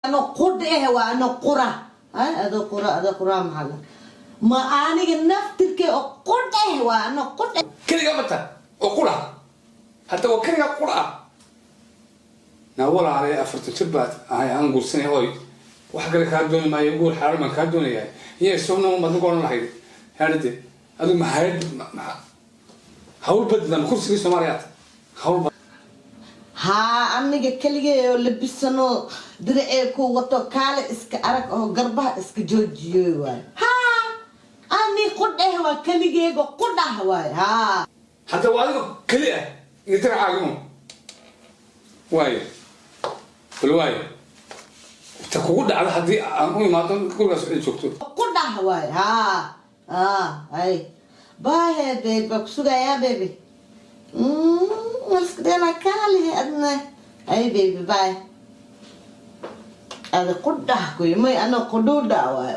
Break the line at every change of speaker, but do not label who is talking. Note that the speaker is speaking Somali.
Ano qudha eh waa ano qura. Ay, adoo qura, adoo qura maxaa la ma aniga naftirkay oo qudha eh waa ano qudha.
Keligaa mata oo qura, hadda waa keligaa qura ah. Naa walaalay, 40 jir baad ahay, aan guursanay oy wax kale kaa dooni maayo, guur xalaal baan kaa doonayaa. Iyo isaguna maad ku oran lahayd haadhade adigu maxayd hawl badlan kursigii Soomaaliyaad hawl.
Haa, aniga keligay oo labisano, diracee ku wato, kaale iska arag oo garbaha iska joojiyoy waay. Haa, ani qudheh waa keligeyga qudhah waay, haa.
Hadda waa adiga keli ah iyo diracaagimu waayo. Bal waayo, ta kugu dhacda haddii aan u imaado gurigaas ay joogto.
Qudhah waay, haa haa. Ay, bye babe, baa kusugayaa baby. Iska dheelaa kaalihe adna. Ay baby, bye. Ada qudhah kuy may, ana qudhuudha waay.